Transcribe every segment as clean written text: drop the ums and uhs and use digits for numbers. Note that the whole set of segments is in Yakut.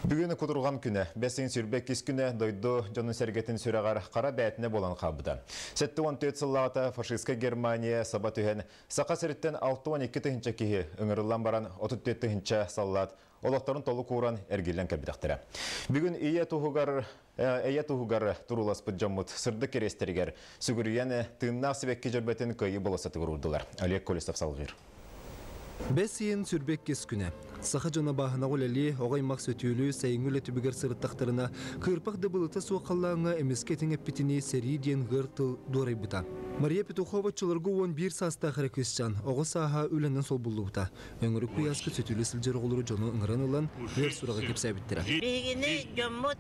Бүгүн кутурҕан күнэ, бэс ыйын 22 күнэ дойду дьонун-сэргэтин сүрэҕэр хара бээтинэ буолан хаалбыта. 74 сыллааҕыта фашистскай Германия саба түһэн, Саха сириттэн 62 тыһыынча киһи ыҥырыллан баран 34 тыһыынча саллаат олохторун толук ууран эргиллэн кэлбитэхтэрэ. Бүгүн ийэ туһугар эйэ туһугар турууласпыт дьоммут сырдык кэриэстэригэр сүгүрүйэн тыыннаах сибэкки дьөрбөтүн кыайыы болуоссатыгар уурдулар. Олег Колесов салҕыыр. Бэс ыйын 22 күнэ. Саха дьоно бааһынаҕа үлэлии, оҕо аймах сөтүөлүү, сайыҥҥы үлэ түбүгэр сырыттахтарына, кыырпах да былыта суох халлааҥҥа эмискэ этиҥ эппитинии сэрии диэн ыар тыл дуорайбыта. Мария Петухова оччолорго 11 саастаах эрэ кыысчаан, оҕо сааһа үлэнэн солбуллубута. Өҥүрүк куйааска сөтүөлүү сылдьар оҕолору дьону ыҥыран ылан, ыар сураҕы кэпсээбиттэрэ. Биһигини дьоммут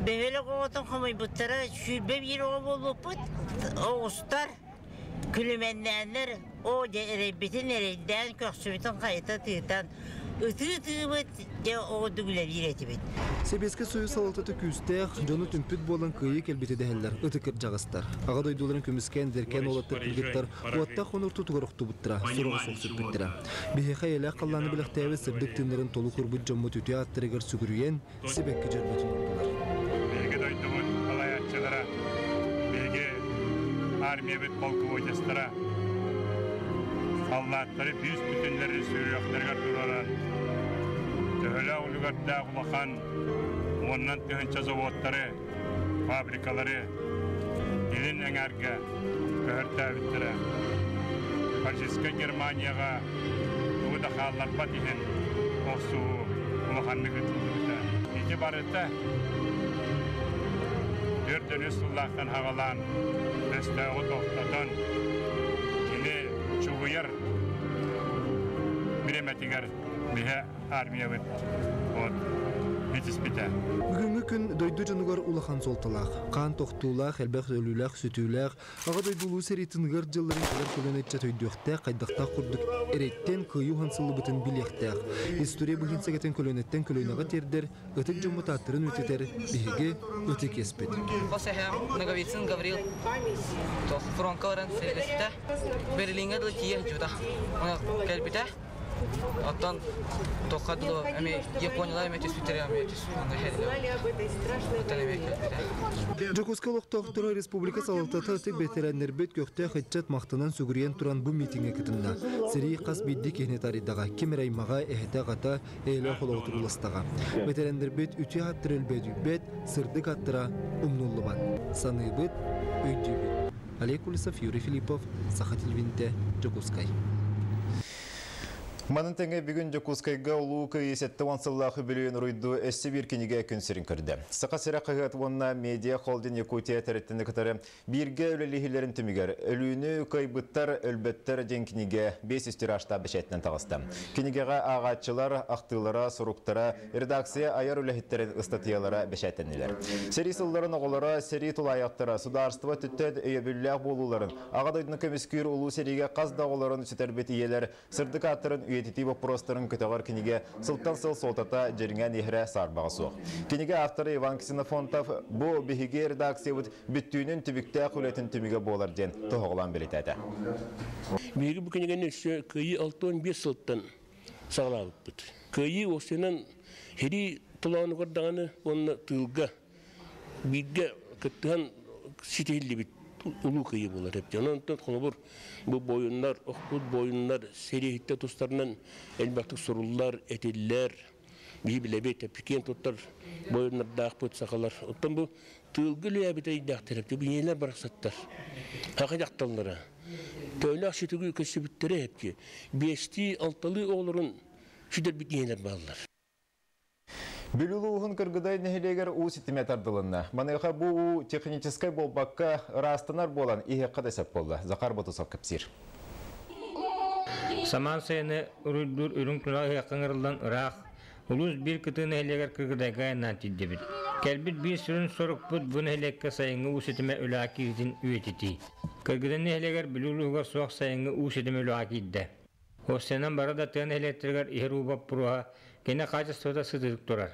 бөһүөлэк оҕотун хомуйбуттара 21 оҕо буолбуппут, оҕустар Күлүмэннээннэр оо дьэ эрэйбитин эрэйдээн көхсүбүтүн хайыта тыытан ытыы-ытыыбыт дьэ оҕурдук үлэлиир этибит. Сэбиэскэй Союз салалтата күүстээх, дьону түмпүт буолан кыайыы кэлбитэ дэһэллэр ытык кырдьаҕастар. Аҕа дойдуларын көмүскээн эдэркээн уолаттар кыргыттар уоттаах хонуур тутугар охтубуттара, сураҕа суох сүппүттэрэ. Биһиэхэ эйэлээх халлааны бэлэхтээбит сырдык тыыннарын толук урбут дьоммут үтүө ааттарыгар сүгүрүйэн, сибэкки дьөрбөтүн уурдулар. Биһиги дойдубут салайааччылара, биһиги армиябыт полководецтара саллааттары бүүс бүтүннэрин сүрүөхтэригэр туруоран, төһөлөөх үлүгэрдээх улахан уонунан тыһыынча заводтары, фабрикалары илин эҥээргэ көһөртөөбүттэрэ. Фашистскай Германияҕа тугу да хаалларбат иһин охсуһуу улаханнык ыытыллыбыта. Ити барыта 4 сыллаахтан аҕалаан өстөөҕү тохтотон кини чугуйар бириэмэтигэр биһэ армиябыт вот итиспитэ. Бүгүҥҥү күн дойду дьонугар улахан суолталаах. Хаан тохтуулаах, элбэх өлүүлээх-сүтүүлээх, Аҕа дойду Улуу сэриитин ыар дьылларын кэлэр көлүөнэ ыччат өйдүөхтээх, хайдахтаах курдук эрэйтэн кыайыы уһансыллыбытын билиэхтээх. История быһыын сэгэтин көлүөнэттэн көлүөнэҕэ тиэрдэр, ытык дьоммут ааттарын үйэтитэр биһиги ытык иэспит. Хос эһээм Ноговицын Гаврил фронтка баран сэриилэспитэ. Берлиҥҥэ дылы тиийэ сылдьыбыта. Кэлбитэ. Оттон туохха дылы эми Япониялар эми түспүттэр эми Оттон эми кэлбитэ. Дьокуускай олохтоохторо республика салалтата ытык бэтэрээннэрбит көхтөөх ыччат махтанан сүгүрүйэн туран бу миитиҥҥэ кытынна. Сэрии хас биирдии киһини таарыйдаҕа, ким эрэ аймаҕа, эһэтэ-аҕата, эйэлээх олоҕу турууластаҕа. Бэтэрээннэрбит үтүө ааттара өлбөөдүйбэт, сырдык ааттара умнуллубат. Саныыбыт, өйдүүбүт. Олег Колесов, Юрий Филиппов, Саха телевидениетэ, Дьокуускай. Манын тэҥэ бүгүн Дьокуускайга Улуу Кыайыы 70 сыллаах үбүлүөйүн уруйдуу өссө биир кинигэ күн сирин көрдө. Саха сирэ хаһыат уонна медиа холдинг Якутия тэрилтэни кытары бииргэ үлэлиһилэрин түмүгэр Өлүүнү кыайбыттар өлбөттөр диэн кинигэ 500 тиражтаах бэчээтинэн таҕыста. Кинигэҕэ ааҕааччылар ахтыылара, суруктара, редакция айар үлэһиттэрин ыстатыйалара бэчээттэннилэр. Сэрии сылларын оҕолоро, сэрии тулаайахтара, судаарыстыба өттүттэн өйөбүллээх буолууларын, Аҕа дойдуну көмүскүүр улуу сэриигэ хас да оҕолорун сүтэрбит ийэлэр сырдык ааттарын үйэтитии боппуруостарын көтөҕөр кинигэ сылтан сыл суолтата дьириҥээн иһэрэ саарбаҕа суох. Кинигэ автора Иван Ксенофонтов бу биһиги редакциябыт бүттүүнүн түбүктээх үлэтин түмүгэ буолар диэн тоһоҕолоон бэлиэтээтэ. Биһиги бу кинигэни өссө Кыайыы 65 сылтан саҕалаабыппыт. Кыайыы уопсайынан сэрии толоонугар даҕаны уонна тыылга бииргэ кыттыһан ситиһиллибит улуу кыайыы буолар эбит. Онон холобур бу буойуннар, охпут буойуннар сэрииһиттэр тустарынан элбэхтик суруллар, этиллэр. Биһи билэбит, киэн туттар буойуннардаахпыт сахалар. Оттон бу тыылга үлэлээбит өйдөөхтөр эбит. Биһиэннэр барахсаттар. Саха дьахталлара. Төөлөөх сүтүгү көссүбүттэрэ эбит. Биэстии, алталыы оҕолорун сүтэрбит ийэлэр бааллар. Бүлүү улууһун Кыргыдай нэһилиэгэр уу ситимэ тардылынна. Маныаха бу уу техническай буолбакка, ыраастанар буолан иһиэххэ да сөп буолла. Захар Ботусов кэпсиир. Самаан сайыны уруйдуур үрүҥ тунах ыһыахха ыҥырыллан ыраах, улуус биир кытыы нэһилиэгэр Кыргыдайга айаннаан тиийдибит. Кэлбит биир сүрүн сорукпут бу нэһилиэккэ сайыҥҥы уу ситимэ үлэҕэ кииритин үйэтитии. Кыргыдай нэһилиэгэр Бүлүү улууһугар суох сайыҥҥы уу ситимэ үлэҕэ киирдэ. Уопсайынан бары да тыа нэһилиэктэригэр иһэр уу боппуруоһа кини хаачыстыбата сытыытык турар.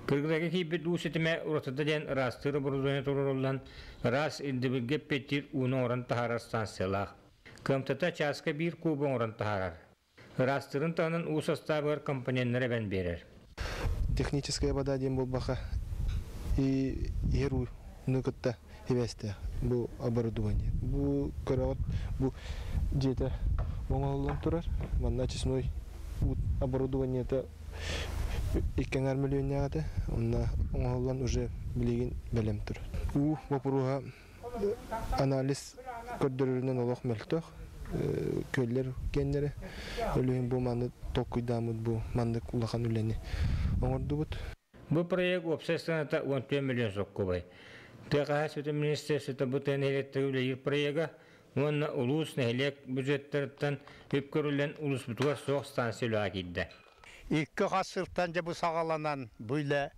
Кыргыдайга киирбит уу ситимэ уратыта диэн ыраастыыр оборудование туруоруллан, ыраас ирдэбилгэ эппиэттиир ууну оҥорон таһаарар станциялаах. Кыамтата чааска биир куубу оҥорон таһаарар. Ыраастыырын таһынан уу састаабыгар компоненнары эбэн биэрэр. Техническая вода диэн буолбаха и иһэр ууну кытта сибээстээх бу оборудование. Бу көрөҕүт бу дьиэтэ оҥоһуллан турар. Манна очистной оборудованиета икки аҥаар мөлүйүөннээх этэ. Онно оҥоһуллан уже билигин бэлэм турар. Уу боппуруоһа анализ көрдөрөрүнэн олох мөлтөх. Күөллэр киэннэрэ. Ол иһин бу маннык толкуйдааммыт бу маннык улахан үлэни оҥордубут. Бу проект уопсай сыаната 14 миллион солкуобай. Тыа хаһаайыстыбатын министерствота бу тыа нэһилиэктэргэ үлэлиир проега уонна улуус, нэһилиэк бюджеттарыттан үп көрүллэн улууспутугар суох станция үлэҕэ киирдэ. Икки хас сылтан дьэ бу саҕаланан бу үлэ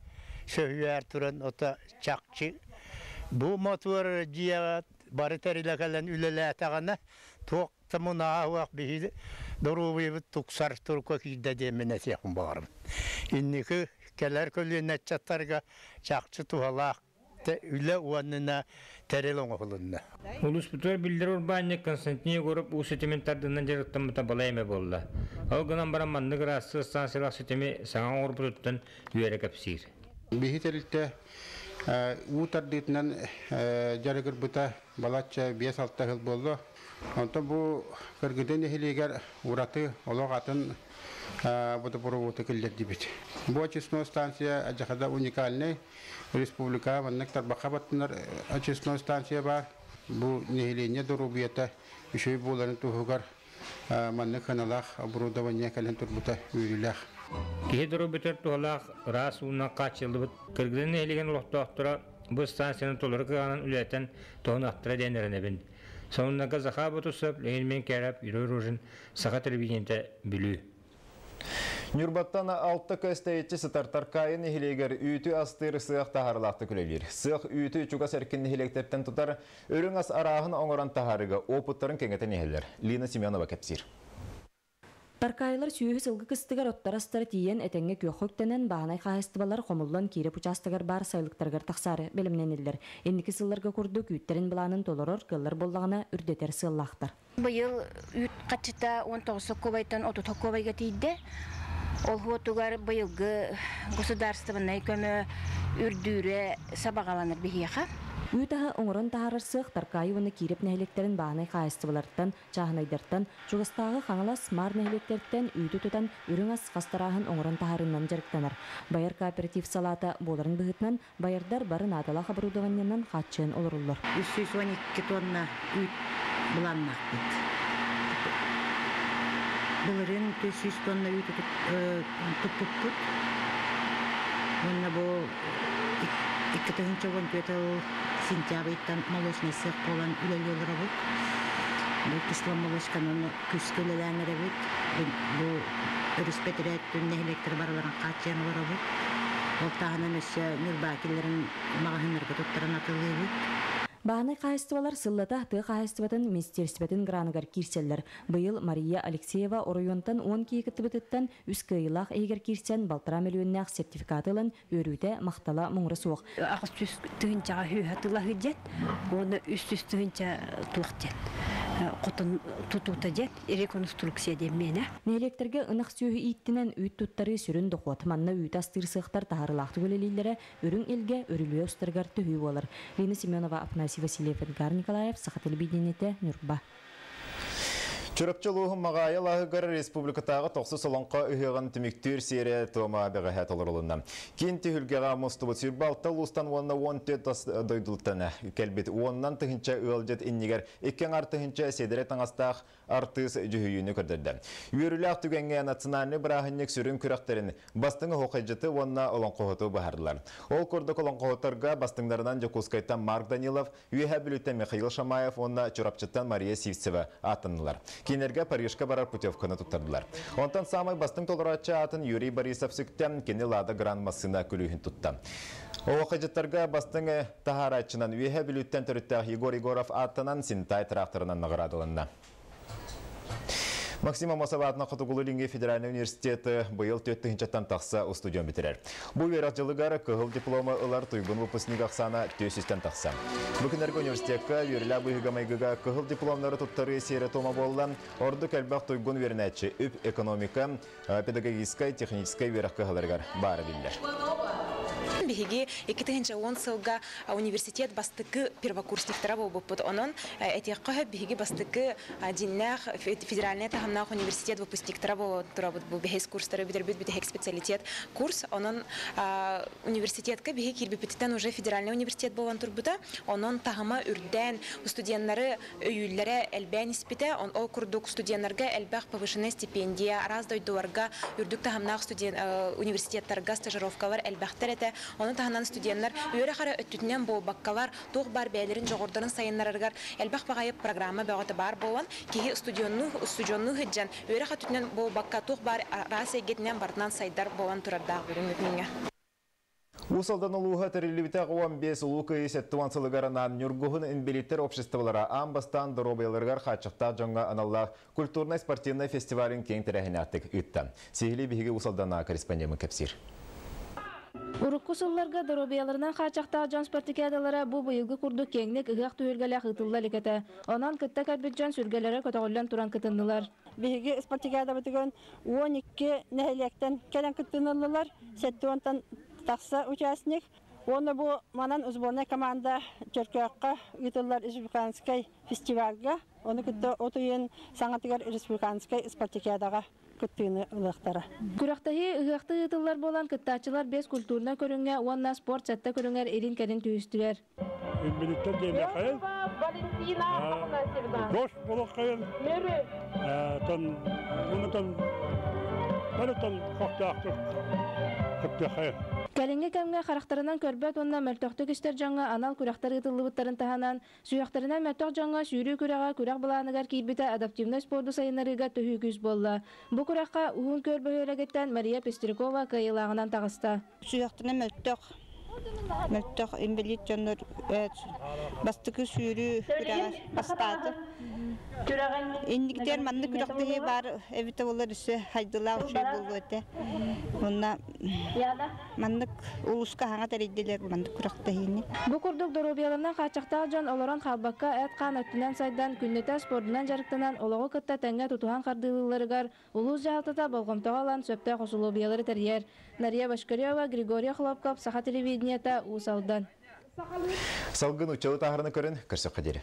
сөһүөр туран ото чахчы бу мотуор дьиэҕэ бары тэрилэ кэлэн үлэлээтэҕинэ туох да мунааһыах биһи доруобуйабыт тупсар турукка киирдэ диэммин этиэхпин баҕарабын. Инники кэлэр көлүөнэ ыччаттарга чахчы туһалаах үлэ уонна тэрил оҥоһулунна. Улууспутугар биллэр урбаанньык Константин Егоров уу ситимин тардынан дьарыктаммыта балай эмэ буолла. Ол гынан баран маннык ыраастыыр станциялаах ситими саҥа оҥорбутуттан үөрэ кэпсиир. Биһи тэрилтэ уу тардыытынан дьарыгырбыта балачча 5-6 сыл буолла. Онтон бу Кыргыдай нэһилиэгэр ураты олох атын водопроводы киллэрдибит. Бу очистной станция адьахада уникальный. Республика маннык тарбахха баттанар очистной станция баар. Бу нэһилиэнньэ доруобуйата үчүгэй буоларын туһугар маннык сыаналаах оборудование кэлэн турбута үөрүүлээх. Киһи доруобуйатыгар туһалаах ыраас уунан хааччыллыбыт Кыргыдай нэһилиэгин олохтоохторо бу станцияны толору кыаҕынан үлэлэтэн туһаныахтара диэн эрэнэбин. Сонуннарга Захар Бутусов, Леонид Менкяров, Юрий Рожин, Саха телевидениетэ, Бүлүү. Ньурбаттан алта көс тэйиччи сытар Таркаайы нэһилиэгэр үүтү астыыр сыах таһаарылаахтык үлэлиир. Сыах үүтү чугас эркин нэһилиэктэртэн тутар, үрүҥ ас арааһын оҥорон таһаарыыга опыттарын кэҥэтэн иһэллэр. Лина Семенова кэпсиир. Таркаайылар сүөһү сылгы кыстыгар оттор-астара тиийэн этэҥҥэ күөххэ үктэнэн, бааһынай хаһаайыстыбалар хомуллан Киирэп учаастагар баар сайылыктарыгар тахсаары бэлэмнэниллэр. Инники сылларга курдук үүттэрин былаанын толорор кыаллар буоллаҕына үрдэтэр сыаллаахтар. Быйыл үүт хаччыта 19 сокуобайтан 30 сокуобайга тиийдэ. Ол хуотугар быйылгы государственнай көмө үрдүүрэ сабаҕаланар биһиэхэ. Үүт аһы оҥорон таһаарар сыах Таркаайы уонна Киирэп нэһилиэктэрин бааһынай хаһаайыстыбаларыттан, чааһынайдартан, чугастааҕы Хаҥалас, Маар нэһилиэктэртэн үүтү тутан үрүҥ ас хас тарааһын оҥорон таһаарыынан дьарыктанар. Байар кооператив салаата буоларын быһыытынан, Байардар бары наадалаах оборудованиенан хааччыйан олороллор. 312 тонна үүт былааннаахпыт. Былырыын 400 тонна үүт туппуппут. Уонна бу 2014 сыл сентябрьтан молочный сыах буолан үлэлии олоробут. Бу кисломолочканы күүскэ үлэлээн эрэбит. Бу өрүс бэтэрээттүүн нэһилиэктэр барыларын хааччыйан олоробут. Ол таһынан өссө Ньурбаакилларын маҕаһыыннарга туттаран атылыыбыт. Бааһынай хаһаайыстыбалар сыллата тыа хаһаайыстыбатын министиэристибэтин граныгар киирсэллэр. Быйыл Мария Алексеева оройуонтан 10 киһи кыттыбытыттан үс кыайыылаах иһигэр киирсэн балтараа мөлүйүөннээх сертификаты ылан үөрүүтэ, махтала муҥура суох. 800 тыһыынчаҕа сүүһэ тылаһыы диэн уонна 300 тыһыынча туох диэн хотон тутуута диэн реконструкция диэн миэнэ. Нэһилиэктэргэ ынах сүөһү ииттинэн үүт туттарыы сүрүн дохуот. Манна үүтү астыыр сыахтар таһаарыылаахтык үлэлииллэрэ үрүҥ илгэ үрүлүйэ устарыгар төһүү буолар. Лина Семенова, Афанасий Васильев, Эдгар Николаев, Саха телевидениетэ, Ньурба. Чурапчы улууһун Маҕаайы алааһыгар республикатааҕы тохсус олоҥхо ыһыаҕын түмүктүүр сиэрэ туома бэҕэһээ толорулунна. Киин түһүлгэҕэ мустубут 26 улуустан уонна 14 дойдуттан кэлбит уоннан тыһыынча ыалдьыт иннигэр икки аҥар тыһыынча сиэдэрэй таҥастаах артыыс дьүһүйүүнү көрдөрдө. Үөрүүлээх түгэҥҥэ национальнай бырааһынньык сүрүн күрэхтэрин бастыҥ оһуохайдьыты уонна олоҥхоһуту быһаардылар. Ол курдук олоҥхоһуттарга бастыҥнарынан Дьокуускайтан Марк Данилов, Үөһээ Бүлүүттэн Михаил Шамаев уонна Чурапчыттан Мария Сивцева ааттаннылар. Кинилэргэ Парижка барар путевканы туттардылар. Онтон саамай бастыҥ толорооччу аатын Юрий Борисов сүктэ, кини Лада Гранд массыына күлүүһүн тутта. Оһуохайдьыттарга бастыҥ таһаарааччынан Үөһээ Бүлүүттэн төрүттээх Егор Егоров ааттанан Синтай тракторынан наҕараадаланна. Максим Аммосов аатынан Хотугулуу-Илиҥҥи федеральнай университеты быйыл 4 тыһыынчаттан тахса устудьуон бүтэрэр. Бу үөрэх дьылыгар кыһыл диплому ылар туйгун выпускник ахсаана 400-тэн тахса. Бу күннэргэ университекка үөрүүлээх быһыыга-майгыга кыһыл дипломнары туттарыы сиэрэ-туома буолла. Ордук элбэх туйгун үөрэнээччи үп, экономика, педагогическай, техническэй үөрэх кыһаларыгар баара биллэр. Биһиги 2010 сылга университет бастакы первокурсниктара буолбуппут. Онон этиэххэ сөп, биһиги бастакы дьиннээх федеральнай таһымнаах университет выпускниктара буолан турабыт. Бу бэһис курстары бүтэрбит бүтэһик специалитет курс. Онон университетка биһи киирбиппититтэн уже федеральный университет буолан турбута. Онон таһыма үрдээн, студеннары өйүүллэрэ элбээн испитэ. Ол курдук студеннарга элбэх повышенная стипендия, араас дойдуларга үрдүк таһымнаах студент университеттарга стажировкалар элбэхтэр этэ. Ону таһынан студеннар үөрэх эрэ өттүтүнэн буолбаккалар, туох баар бэйэлэрин дьоҕурдарын сайыннарарыгар элбэх баҕайы программа бөҕөтө баар буолан, киһи студеннуу устудьуоннуу сылдьан үөрэх өттүтүнэн буолбакка, туох баар араас эйгэтинэн барытынан сайдар буолан турардаах бүгүҥҥү күҥҥэ. Уус Алдан улууһа тэриллибитэ 15 Улуу Кыайыы 70 сылыгар анаан Ньургуһун инбэлииттэр обществолара аан бастаан доруобуйаларыгар хааччахтаах дьоҥҥо аналлаах культурнай-спортивнай фестивалын киэҥ тэрээһиннээхтик ыытта. Сиһилии биһиги Уус Алданнааҕы корреспондеммыт кэпсиир. Урукку сылларга доруобуйаларынан хааччахтаах дьон спартакиадалара бу быйылгы курдук киэҥник ыһыах түһүлгэлээх ыытылла илик этэ. Онон кытта кэлбит дьон сүргэлэрэ көтөҕүллэн туран кытыннылар. Биһиги спартакиадабытыгар 12 нэһилиэктэн кэлэн кыттыыны ыллылар. 70-тан тахса участник. Уонна бу манан сборная команда Чөркөөххө ыытыллар республиканскай фестивальга, ону кытта от ыйын саҥатыгар республиканскай спартакиадаҕа кыттыыны ылыахтара. Күрэхтэһии ыһыахтыы ыытыллар буолан, кыттааччылар биэс культурнай көрүҥҥэ уонна спорт сэттэ көрүҥэр илин-кэлин түһүстүлэр. Инбэлииттэр диэмиэххэйин. Гош буолуоххайын. Тон унутан барытан хохтоохтук кыттыаххайын. Кэлиҥҥи кэмҥэ харахтарынан көрбөт уонна мөлтөхтүк истэр дьоҥҥо анал күрэхтэр ыытыллыбыттарын таһынан, сүһүөхтэринэн мөлтөх дьоҥҥо сүүрүү күрэҕэ күрэх былааныгар киирбитэ адаптивнай спорду сайыннарыыга төһүү күүс буолла. Бу күрэххэ Уһун Күөл бөһүөлэгиттэн Мария Пестрякова кыайыылааҕынан таҕыста. Сүһүөхтэринэн мөлтөх мөлтөх инбэлиит дьоннор бастакы сүүрүү күрэҕэр бастаатым. Инникитигэр маннык күрэхтэһии баар эбитэ буоллар өссө хайдылаах үчүгэй буолуо этэ. Уонна маннык улууска хаҥа тэрийдилэр маннык күрэхтэһиини. Бу курдук доруобуйаларынан хааччахтаах дьон олорон хаалбакка эт-хаан өттүнэн сайдан, күннэтэ спордунан дьарыктанан, олоҕу кытта тэҥҥэ тутуһан хардыылыылларыгар улуус дьаһалтата болҕомтоҕо ылан сөптөөх усулуобуйалары тэрийэр. Нария Башкарева, Григорий Хлопков, Саха телевидениета, Уус Алдан. Салгын уччалы таһарны көрөн, көрсөххө диэри.